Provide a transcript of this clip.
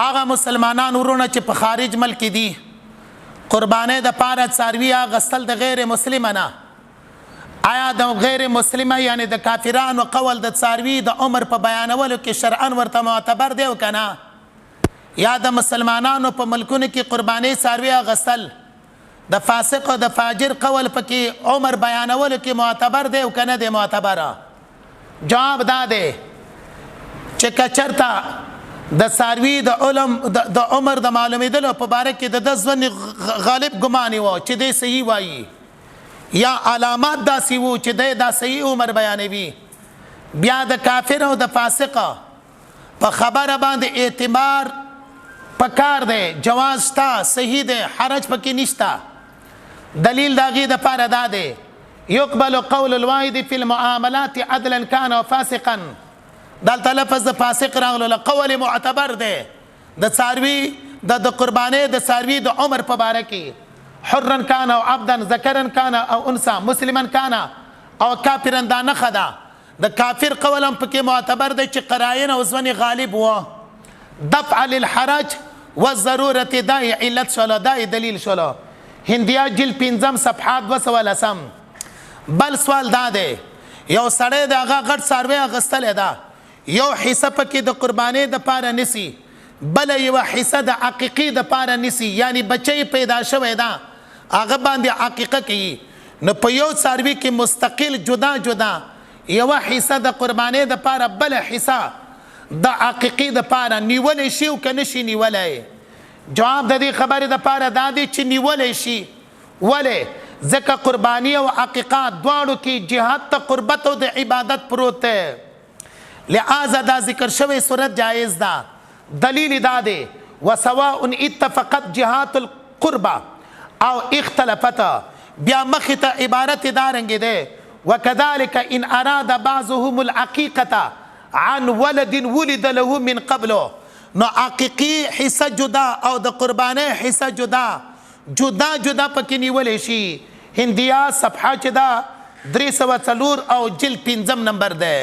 هغه مسلمانان ورونه چې په خارج ملک کې دي، قربانۍ د پاره څاروي اغستل د غیر مسلمه نه، آیا د غیر مسلمه یعنی د کافرانو قول د څاروي د عمر په بیانولو کې شرعا ورته معتبر دی او که نه؟ یا د مسلمانانو په ملکونو کې قربانۍ څاروي اغستل د فاسق او د فاجر قول پکې عمر بیانولو کې معتبر دی او که نه دی معتبر؟ جواب دا دی چې که چرته د څاروي د علم د عمر د معلومېدلو په باره کې د ده ځوند غالب ګمان و چې دی صحیح وایي، یا علامات داسې وو چې دی دا صحیح عمر بیانوي، بیا د کافر او د فاسق په خبره باندې اعتبار پکار دی، جواز شته، صحیح دی، حرج پکې نشته. دلیل د هغې دپاره دا دی، يقبل قول الواحد في المعاملات عدلا كان او فاسقا. دلته لفظ د فاسق راغلو، له قول معتبر دی د څاروي د قربانۍ د څاروي د عمر په باره کې، حرا کان او عبدا، ذکرا کان او انثى، مسلما کان او کافرا. دا نښه ده، د کافر قول هم پکې معتبر دی چې قراین او ځونې غالب و. دفع للحرج والضرورت، دا علت شوله، دا دلیل شوله. هندیا جلد پنځم صفحه 210. بل سوال دا دی، یو سړی د هغه غټ څاروی اخیستلی ده، یو حصه پکې د قربانۍ دپاره نیسي، بله یوه حصه د عقیقې دپاره نیسي، یعنی بچی پیدا شوی ده هغه باندې عقیقه کوي، نو په یو څاروي کې مستقل جدا جدا یوه حصه د قربانۍ دپاره بله حصه د عقیقې دپاره نیولی شي او که نشي نیولی؟ جواب د دې خبرې دپاره دا دی چې نیولی شي. ولې؟ ځکه قرباني او عقیقه دواړو کې جهاد ته قربت او د عبادت پروت دی، لہذا دا ذکر شوی صورت جایز ده. دلیل دا دی، وسواء اتفقت جهات القربه او اختلفت. بیا مخې ته عبارت دارنګ دی، وكذلك ان اراد بعضهم العقيقه عن ولد ولد له من قبل. نو عقیقی حصہ جدا او د قربانۍ حصہ جدا جدا جدا پکې نیولی شي. هندیا صفحه چې دا 304 او جلد پنځم نمبر دی.